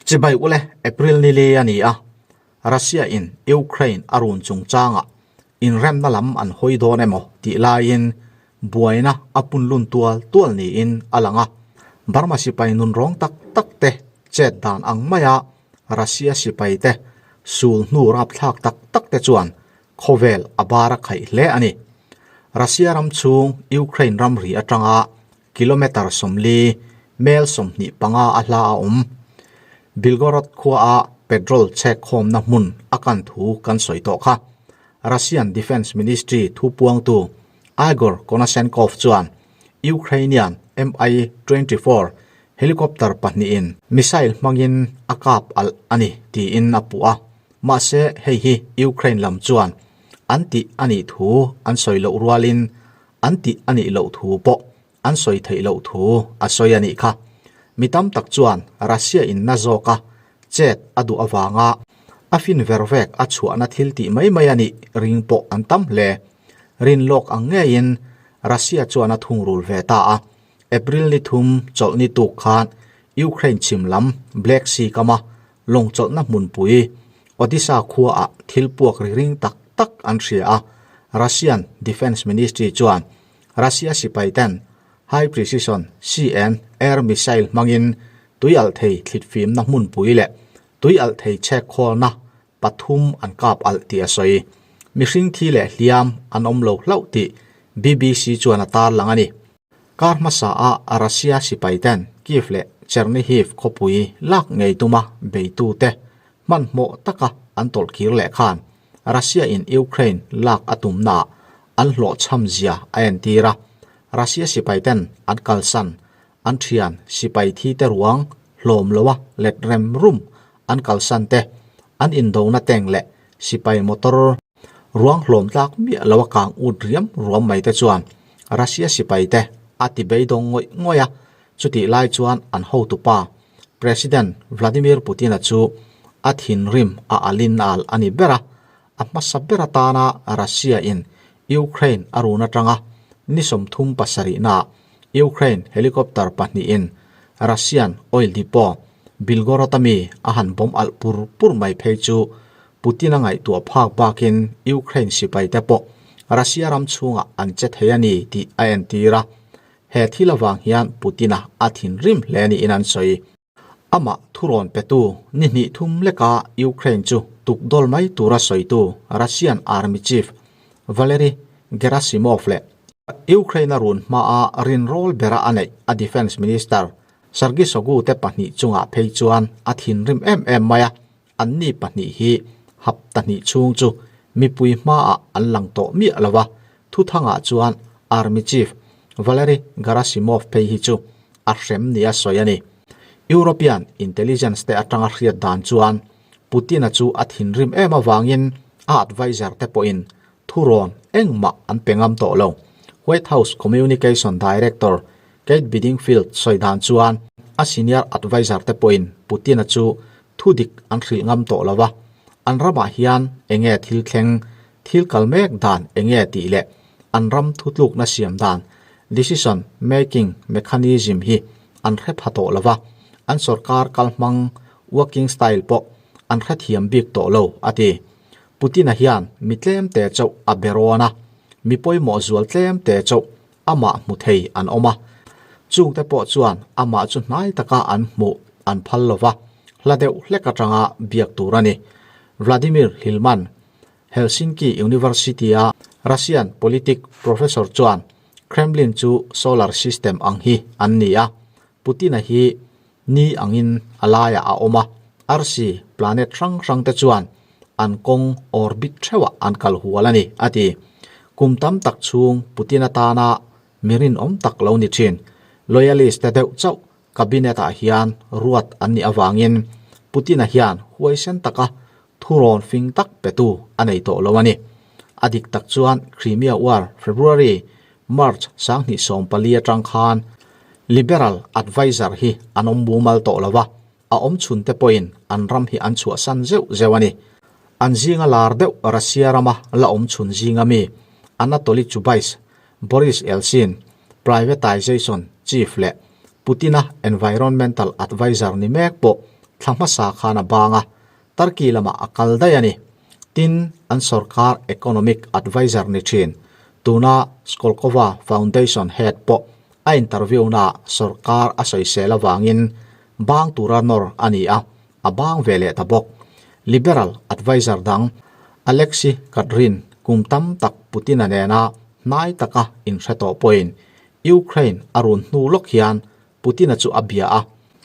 Chibai ule April ni li a ni a, Russia in Ukraine a run chungchangah inremna lam an hawi dawn emaw tih laiin buaina a punlun tual tual niin a lang a. Burma sipai nunrawng tak tak te chet dan ang maia Russia sipai te sul hnu rapthlak tak tak te chuan khawvel a bar a khaih hle a ni. Russia ram chhung Ukraine ramri atanga kilometre 40, mel 25 a hla a awm. Belgorod khuaa petrol chhek khawmna hmun a kan thu kan sawi tawh kha. Russian Defence Ministry thupuangtu Igor Konashenkov chuan Ukrainian Mi-24 helicopter pahnihin missile hmangin a kap alh a ni tiin a puh a. Mahse hei hi Ukraine lam chuan an tih a nih thu an sawi loh rualin an tih a nih loh thu pawh an sawi theih loh thu a sawi a nih kha. Mi tam tak chuan Russia in na zawka chet a duh avanga a fin ver vek a chhuahna thil tih mai mai a nih ring pawh an tam hle. Rin lawk ang ngeiin Russia chuan a thungrul ve ta a. April ni thum chawlhni tuk khan Ukraine chhim lam Black Sea kama lawng chawlhna hmunpui Odesa khuaah thil puak ri ring tak tak an hria a, Russian Defence Ministry chuan Russia sipai ten high precision CN air missile hmangin tui alh thei thlit fimna hmunpui leh tui alh thei chhek khawlna pathum an kap alh tih a sawi. Mihring thi leh hliam an awm lo hlauh tih BBC chuan a tarlang a ni. Kar hmasa a Russia sipai ten Kyiv leh Chernihiv khawpui lak ngei tuma beitute hmanhmawh taka an tawlh kir leh khan Russia in Ukraine lak a tumnaah an hlawhchham zia a entir a. Russia sipai ten an kalsan an thian sipai thi te ruang hlawm loa let rem rum an kalsan te an indona tank leh sipai motor Ruang hlawm tlak miah lo a kang ut riam ruam mai te chuan Russia sipai te a ti beidawng ngawih ngawih a, chutih lai chuan an hotupa President Vladimir Putin-a chu a thinrim a alin al a ni ber a, a hmasa ber atana Russia in Ukraine a run atanga ni 37 naah Ukraine helicopter pahnihin Russian oil depot Belgorod a mi a han bomb alh pur pur mai phei chu Putin-a ngaihtuah phak bakin Ukraine sipaite pawh Russia ram chhungah an che thei a ni tih a entir a. He thil avang hian Putin-a a thinrim hle niin an sawi. Amah thurawn petu ni hnih thum leka Ukraine chu tukdawl mai tura sawitu Russian Army Chief Valery Gerasimov leh Ukraine-a run hmaa rinrawl bera a neih a Defence Minister Sergei Shoigu te pahnih chungah phei chuan a thinrim em em mai a. Anni pahnih hi hapta hnih chhung chu mipui hmaah an lang tawh miah lo a, thuthangah chuan Army Chief Valery Gerasimov phei hi chu a hrem nia sawi a ni. European intelligence te atanga hriat dan chuan Putin-a chu a thinrim em avangin a adviser te pawhin thurawn engmah an pe ngam tawh lo. White House Communication Director Kate Bedingfield sawi dan chuan a senior adviser te pawhin Putin-a chu thudik an hrilh ngam tawh lo a, an ramah hian enge thil thleng, thil kal mek dan enge tih leh an ram thutlukna siam dan, decision making mechanism, hi an hre pha tawh lo a, an sorkar kalhmang, working style, pawh an hrethiam bik tawh lo, a ti. Putin-a hian mi tlem te chauh a be rawn a, mi pawimawh zual tlem te chauh amah hmu thei an awm a. Chungte pawh chuan amah chu hnai taka an hmuh an phal lo va, hla deuh hlek atanga biak tur a ni. Vladimir Hilman, Helsinki University-a Russian politic professor chuan Kremlin chu solar system ang hi an ni a, Putin-a hi ni angin a laiah a awm a, arsi, planet hrang hrang te chuan an kawng orbit theuhah an kal hual a ni, a ti. Kum tam tak chhung Putin atana mi rinawm tak lo ni thin, loyalist te deuh chauh cabinet ah hian ruat an nih avangin Putin-a hian huaisen taka thurawn fing tak petu a nei tawh lo a ni. A dik tak chuan Crimea War February, March 2014 atang khan Liberal adviser hi an awm mumal tawh lo a, a awm chhun te pawhin an ram hi an chhuahsan zeuh zeuh a ni. An zinga lar deuh Russia rama la awm chhun zinga mi Anatoly Chubais, Boris Yeltsin, privatization chief leh Putin-a environmental adviser ni mek pawh thla hmasa khan a bang a, Turkey lamah a kal daih a ni. Tin, an sorkar economic adviser ni thin, tuna Skolkova Foundation head pawh a interview-naah sorkar a sawisel avangin bang tura nawr a ni a, a bang ve leh ta bawk. Liberal adviser dang Alexei Kudrin kum tam tak Putin-a nena hnai taka inhre tawh pawhin Ukraine a run hnu lawk hian Putin-a chu a bia a,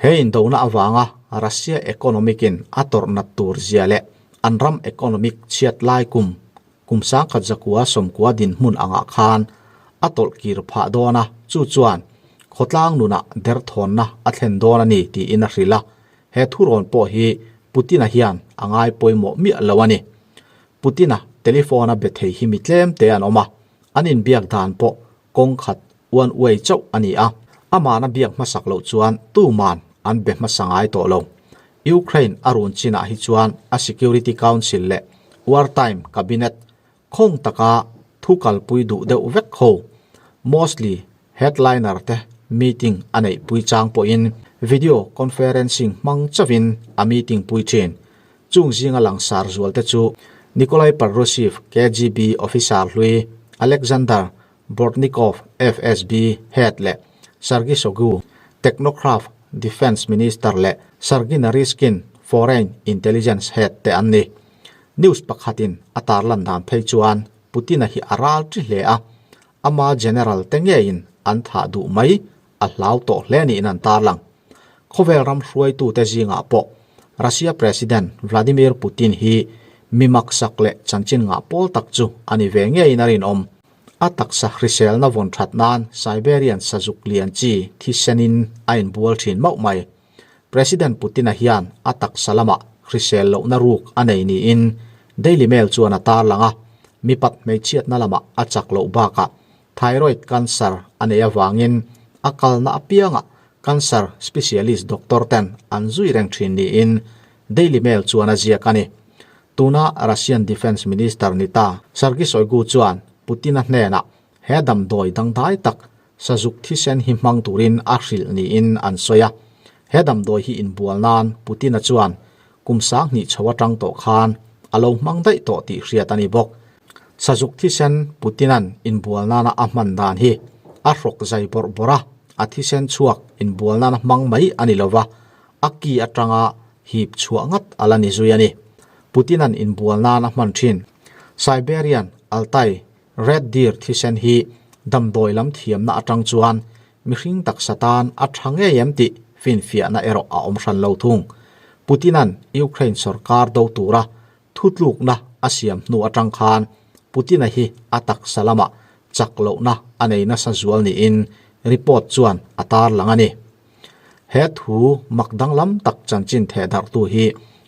he indona avanga Russia economic-in a tawrh nat tur zia leh an ram economic chhiat lai kum kum sangkhat zakua sawmkua dinhmun angah khan a tawlh kir phah dawn a, chu chuan khawtlang nunah derthawnna a thlen dawn a ni tiin a hrilh a, he thurawn pawh hi Putin-a hian a ngai pawimawh miah lo a ni. Putin-a telephone-a be thei hi mi tlem te an awm a, an inbiak dan pawh kawng khat uan uai chauh a ni a, amahna biak hmasak loh chuan tuman an be hmasa ngai tawh lo. Ukraine a run chinah hi chuan a Security Council leh Wartime Cabinet khawng taka thu kalpui duh deuh vek ho, mostly headliner te meeting a neihpui chang pawhin video conferencing hmang chauhin a meeting pui thin. Chung zinga langsar zual te chu Nikolai Patrushev, KGB officer hlui, Alexander Bortnikov, FSB head leh Sergei Shoigu, technocraft defence minister leh Sergei Naryshkin, foreign intelligence head te an ni. News pakhatin a tarlan dan phei chuan Putin-a hi a ral ṭi hle a, ama general te ngeiin an thah duh mai a hlau tawh hle niin an tarlang. Khawvel ram hruaitute zingah pawh Russia President Vladimir Putin hi mi maksak leh chanchin ngah pawl tak chu a ni ve ngeiin a rinawm. A taksa hriselna vawn that nan Siberian sazuk lian chi thisenin a inbual thin mauh mai. President Putin-a hian a taksa lamah hrisel lohna ruk a nei niin Daily Mail chuan a tarlang a, mipat hmeichhiatna lamah a chak loh bakah thyroid cancer a neih avangin a kalna apiangah cancer specialist doctor ten an zui reng thin niin Daily Mail chuan a ziak a ni. Tuna Russian Defence Minister ni ta Sergei Shoigu chuan Putin-a hnenah he damdawi dangdai tak sazuk thisen hi hmang turin a hrilh niin an sawi a. He damdawi hi inbual nan Putin-a chuan kum sanghnih chho atang tawh khan a lo hmang daih tawh tih hriat a ni bawk. Sazuk thisen Putin-a'n inbual nana a hman dan hi a hrawk zai bawrh bawrh a, a thisen chhuak inbual nana hmang mai a ni lova, a ki atanga hip chhuah ngat a la ni zui a ni. Putin-a'n inbual nana hman thin Siberian Altai Red Deer thisen hi damdawi lam thiamna atang chuan mihring taksa tan a tha ngei em tih finfiahna erawh a awm hran lo thung. Putin-a'n Ukraine sorkar do tura thutlukna a siam hnu atang khan Putin-a hi a taksa lamah chak lohna a nei nasa zual niin report chuan a tarlang a ni. He thu mak danglam tak chanchin thehdarhtu hi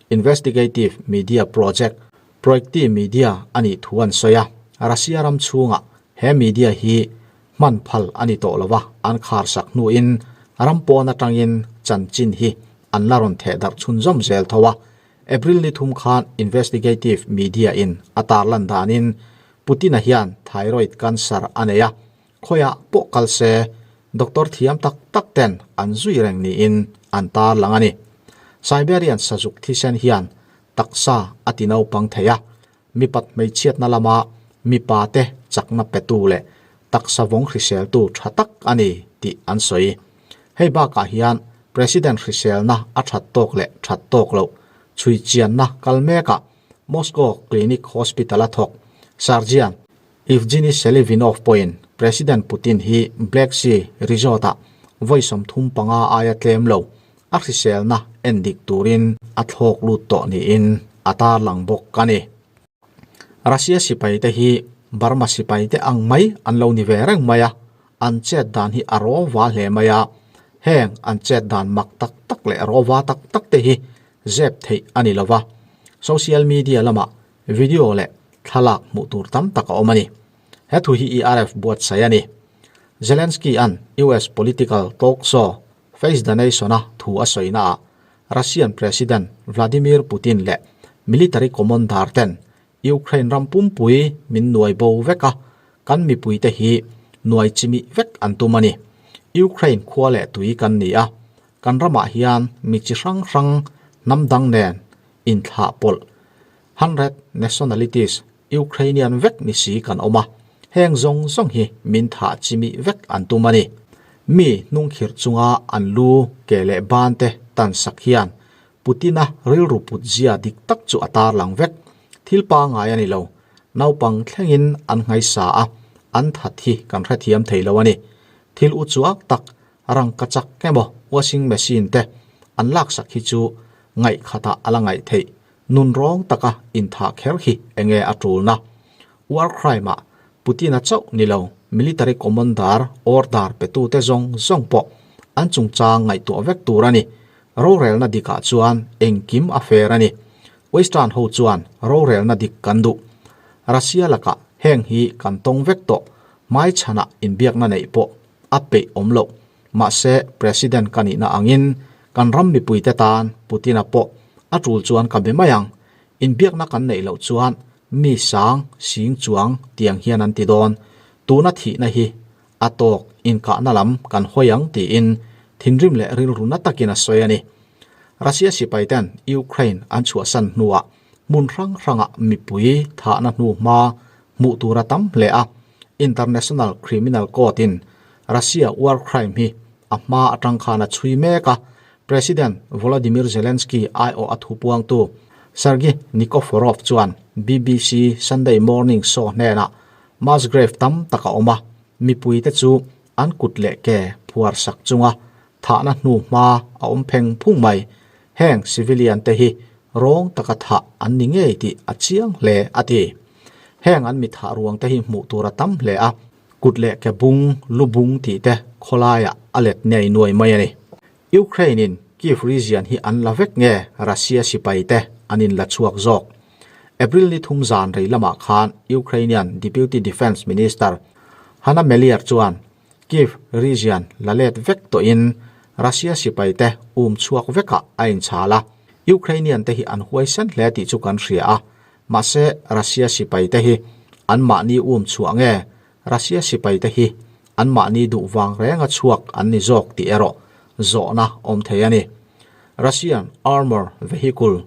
Investigative Media Project, Proekti Media a nih thu an sawi a, Russia ram chhungah he media hi hman phal a ni tawh lo a, an kharsak hnuin ram pawn atangin chanchin hi an la rawn thehdarh chhunzawm zel tho a. April ni thum khan Investigative Media in a tarlan danin Putin-a hian thyroid cancer a nei a, khawiah pawh kal se doctor thiam tak tak ten an zui reng niin an tarlang a ni. Siberian sazuk thisen hian taksa a ti naupang thei a, mipat hmeichhiatna lama mipa te chakna petu leh taksa vawng hriseltu tha tak a ni tih an sawi. Hei bakah hian President hriselna a that tawk leh that tawk loh chhui chianna kal mekah Moscow Clinic Hospital-a thawk Surgeon Evgeny Selivinov pawhin President Putin hi Black Sea Resort-ah vawi 35 aia tlem lo a hriselna en dik turin a thlawk lut tawh niin a tarlang bawk a ni. Russia sipaite hi Burma sipaite ang mai an lo ni ve reng mai a, an chet dan hi a rawva hle mai a, heng an chet dan mak tak tak leh rawva tak tak te hi zep theih a ni lova, social media lamah video leh thlalak hmuh tur tam tak a awm a ni. He thu hi ERF buatsaih a ni. Zelensky-a'n US political talk show Face the Nation-a thu a sawi naah Russian President Vladimir Putin leh military commander ten Ukraine ram pumpui min nuai bo vek a, kan mipuite hi nuai chimih vek an tum a ni. Ukraine khua leh tui kan ni a, kan ramah hian mi chi hrang hrang Hnam dang nen inthlah pawlh 100 nationalities Ukrainian vek ni si kan awm a, heng zawng zawng hi min thah chimih vek an tum a ni. Mi hnungkhirh chunga an lu ke leh ban te tan sak hian Putin-a rilru put zia dik tak chu a tarlang vek. Thil pangngai a ni lo. Naupang thlengin an nghaisa a, an that hi kan hrethiam thei lo a ni. Thil u chuak tak rangka chak emaw washing machine te an laksak hi chu ngaihkhatah a la ngaih theih. Nun rawng taka inthah kher hi enge a tulna? War crime-ah Putin-a chauh ni lo, military commander order petute zawng zawng pawh an chungchang ngaihtuah vek tur a ni. Rorelna dikah chuan engkim a fair a ni. Western ho chuan rorelna dik kan duh. Russia lakah heng hi kan tawng vek tawh, hmaichhanah inbiakna neih pawh a peih awm loh. Mahse, President ka nihna angin kan ram mipuite tan Putin-a pawh a tul chuan ka be mai ang. Inbiakna kan neih loh chuan mi sang sing chuang tiang hian an ti dawn. Tuna thihna hi a tawk inkahna lam kan hawi ang tiin thinrim leh rilru na takin a sawi a ni. Russia sipaiten Ukraine an chhuahsan hnuah hmun hrang hrangah mipui thahna hnu hma hmuh tur a tam hle a, International Criminal Court-in Russia war crime hi a hma atang khan a chhui mek a, President Volodymyr Zelensky aiawh a thupuangtu Sergei Nikoforov chuan BBC Sunday Morning Show hnenah mass grave tam tak a awm a, mipuite chu an kut leh ke phuar sak chunga thahna hnu hma a awm pheng phung mai. Heng civilian te hi rawng taka thah an ni ngei tih a chiang hle a ti. Heng an mi thah ruang te hi hmuh tur a tam hle a, kut leh ke bung, lu bung tih te khawlaiah a let nei nuai mai a ni. Ukraine in Kyiv region hi an la vek nge Russia sipai te an in la chhuak zawk? April ni thum zan rei lamah khan Ukrainian Deputy Defence Minister Hanna Meliar chuan Kyiv region la let vek tawhin Russia sipai te um chhuak vekah a inchhal a. Ukrainian te hi an huaisen hle tih chu kan hria a, mahse Russia sipai te hi anmahni um chhuah nge Russia sipai te hi anmahni duh vang renga chhuak an ni zawk tih erawh zawhna awm thei a ni. Russian armour vehicle,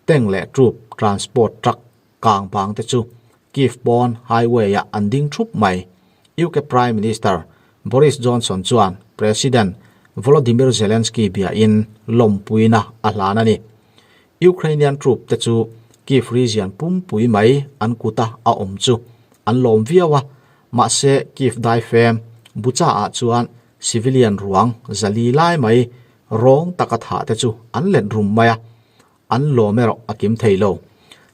tank leh troop transport truck kang bang te chu Kyiv pawn highway-ah an ding thup mai. UK Prime Minister Boris Johnson chuan President Volodymyr Zelensky biain lawmpuina a hlan a ni. Ukrainian troop te chu Kyiv region pumpui mai an kuta a awm chu an lawm viau a, mahse Kyiv daifem Bucha-ah chuan civilian ruang zali lai mai rawng taka thah te chu an let rum mai a. An lawm erawh a kim thei lo.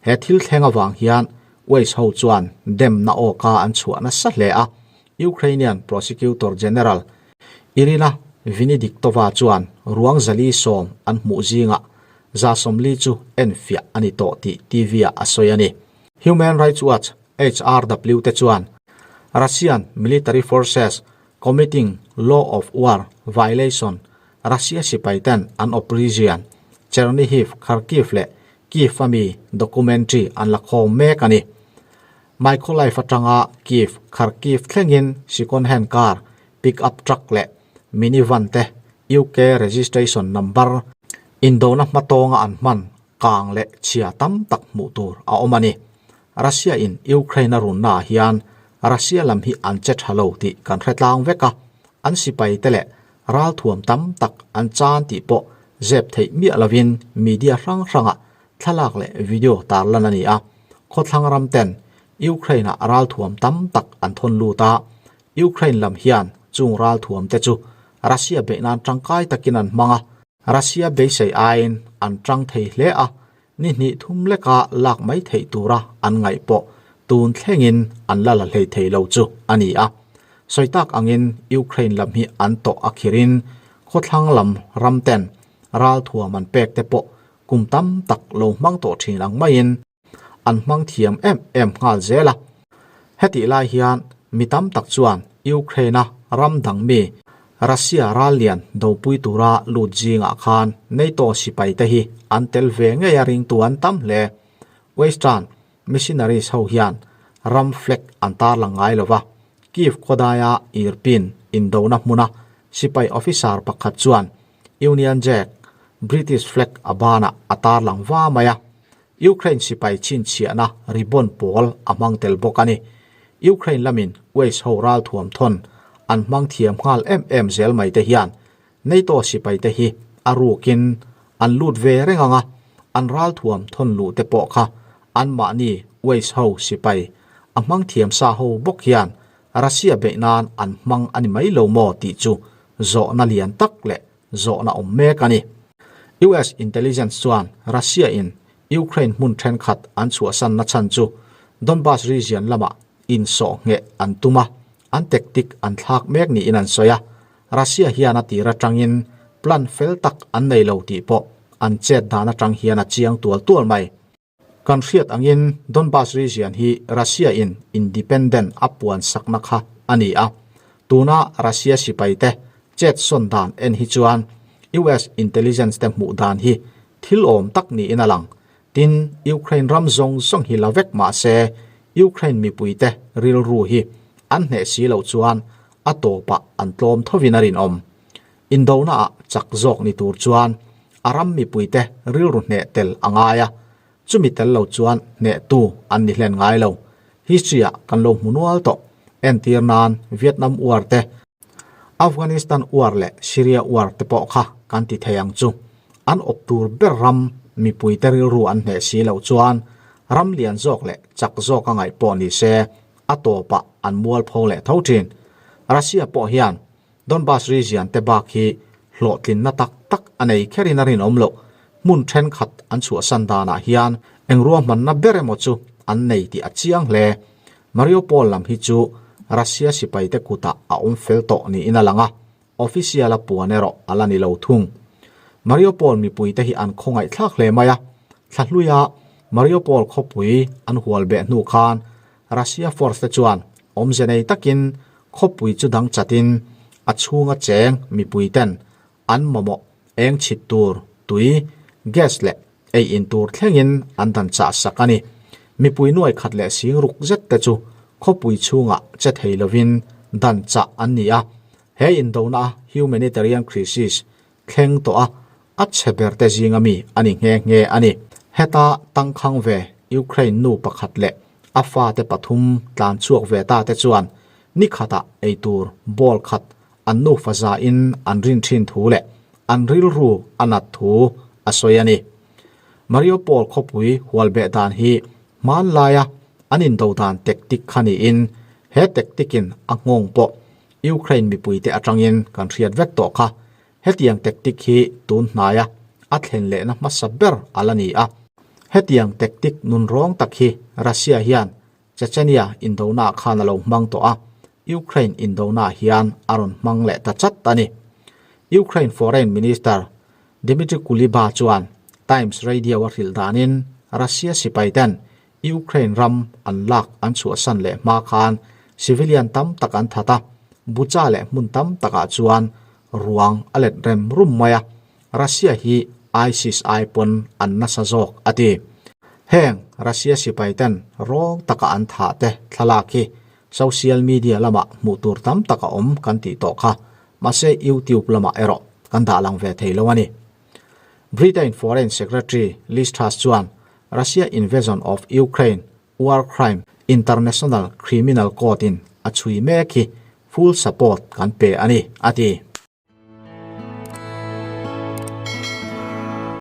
He thil thleng avang hian Wales ho chuan demna awka an chhuah nasa hle a, Ukrainian Prosecutor General Iryna Venediktova chuan ruang 410 an hmuh zingah 140 chu enfiah a ni tawh tih TV-ah a sawi a ni. Human Rights Watch, HRW, te chuan Russian military forces committing law of war violation Russia sipai ten an awp region Chernihiv, Kharkiv leh Kyiv a mi documentary an la khawm mek a ni. Mykolaiv atanga Kyiv, Kharkiv thlengin second hand car, pick up truck leh minivan te UK registration number indona hmatawnga an hman kang leh chhia tam tak hmuh tur a awm a ni. Russia in Ukraine a runna ah hian Russia lam hi an che tha lo tih kan hre tlang vek a, an sipai te leh ralthuam tam tak an chan tih pawh zep theih miah lovin media hrang hrangah thlalak leh video tarlan a ni a. Khawthlang ram ten Ukraine ah ralthuam tam tak an thawn lut a, Ukraine lam hian chung ralthuam te chu Russia beih nan tangkai takin an hmang a, Russia beisei aiin an tang thei hle a, ni hnih thum leka lak mai theih tura an ngaih pawh tun thlengin an la la hlei thei lo chu a ni a. Sawi tak angin Ukraine lam hi an tawh a khirin khawthlang lam ram ten ralthuam an pek te pawh kum tam tak lo hmang tawh thin ang maiin an hmang thiam em em nghal zel a. Hetih lai hian mi tam tak chuan Ukraine-a ram dang mi Russia ral lian dopui tura lut zingah khan NATO sipai te hi an tel ve ngei a ringtu an tam hle. Western missionaries ho hian ram flag an tarlang ngai lo va, Kyiv khawdaia Irpin indona hmuna sipai officer pakhat chuan Union Jack. British flag a banah a tarlang va mai a, Ukraine sipai chhinchhiahna ribbon pawl a hmang tel bawk a ni. Ukraine lamin West ho ralthuam thawn an hmang thiam nghal em em zel mai te hian NATO sipai te hi a rukin an lut ve reng ang a, an ralthuam thawn luh te pawh kha anmahni West ho sipai a hmang thiam sa ho bawk hian Russia beih nan an hmang a ni mai lo maw tih chu zawhna lian tak leh zawhna awm mek a ni. US intelligence chuan Russia in Ukraine hmun thenkhat an chhuahsanna chhan chu Donbas region lamah insawh ngheh an tum a, an tactic an thlak mek niin an sawi a. Russia hian a tir atangin plan fel tak an nei lo tih pawh an chet dan atang hian a chiang tual tual mai. Kan hriat angin Donbas region hi Russia in independent a puan sakna kha a ni a, tuna Russia sipai te chet sawn dan en hi chuan US intelligence te hmuh dan hi thil awm tak niin a lang. Tin, Ukraine ram zawng zawng hi la vek mah se Ukraine mipui te rilru hi an hneh si loh chuan a tawpah an tlawm thovin a rinawm. Indonaah chak zawk ni tur chuan a ram mipuite rilru hneh tel a ngai a, chumi tel lo chuan hnehtu an ni hlen ngai lo. History-ah kan lo hmu nual tawh. Entir nan Vietnam War te, Afghanistan War leh Syria War te pawh kha kan ti thei ang chu. An awp tur ber ram mipuite rilru an hneh si loh chuan ram lian zawk leh chak zawk a ngaih pawh ni se a tawpah an mualpho leh tho thin. Russia pawh hian Donbas region te bak hi hlawhtlinna tak tak a nei kherin a rinawm loh. Hmun thenkhat an chhuahsan danah hian eng ruahmanna ber emaw chu an nei tih a chiang hle. Mariupol lam hi chu Russia sipaite kutah a awm fel tawh niin a lang a, official a puan erawh a la ni lo thung. Mariupol mipuite hi an khawngaihthlak hle mai a, thla hluia Mariupol khawpui an hual beh hnu khan Russia force te chuan awmze nei takin Khawpui chu dang chatin a chhunga cheng mipui ten an mamawh eng chhit tur, tui, gas leh ei in tur thlengin an dan chah sak a ni. Mipui nuai khat leh sing ruk zet te chu khawpui chhungah che thei lovin dan chah an ni a. He indona a humanitarian crisis thleng tawh a, a chhe ber te zinga mi a ni nghe nghe a ni. Heta tangkhang ve Ukraine nu pakhat leh a fate pathum tlan chhuak ve ta te chuan ni khatah eitur ball khat an nufa zain an rin thin thu leh an rilru a nat thu a sawi a ni. Mariupol khawpui hualbeh dan hi hmanlaia an indo dan tactic kha niin he tactic in a nghawng pawh Ukraine mipuite atangin kan hriat vek tawh kha. Hetiang tactic hi tun hnaia a thlen lehna hmasa ber a la ni a. Hetiang tactic nun rawng tak hi Russia hian Chechnya indonaah khan a lo hmang tawh a, Ukraine indonaah hian a rawn hmang leh ta chat a ni. Ukraine Foreign Minister Dmitry Kuleba chuan Times Radio a hrilh danin Russia sipaiten Ukraine ram an lak an chhuahsan leh hma khan civilian tam tak an that a, Bucha leh hmun tam takah chuan ruang a let rem rum mai a, Russia hi ISIS ai pawn an nasa zawk a ti. Heng Russia sipai ten rawng taka an thah te thlalak hi social media lamah hmuh tur tam tak a awm kan tih tawh kha, mahse YouTube lamah erawh kan dah lang ve thei lo a ni. Britain Foreign Secretary Liz Truss chuan Russia invasion of Ukraine war crime International Criminal Court in a chhui mek hi full support kan pe a ni, a ti.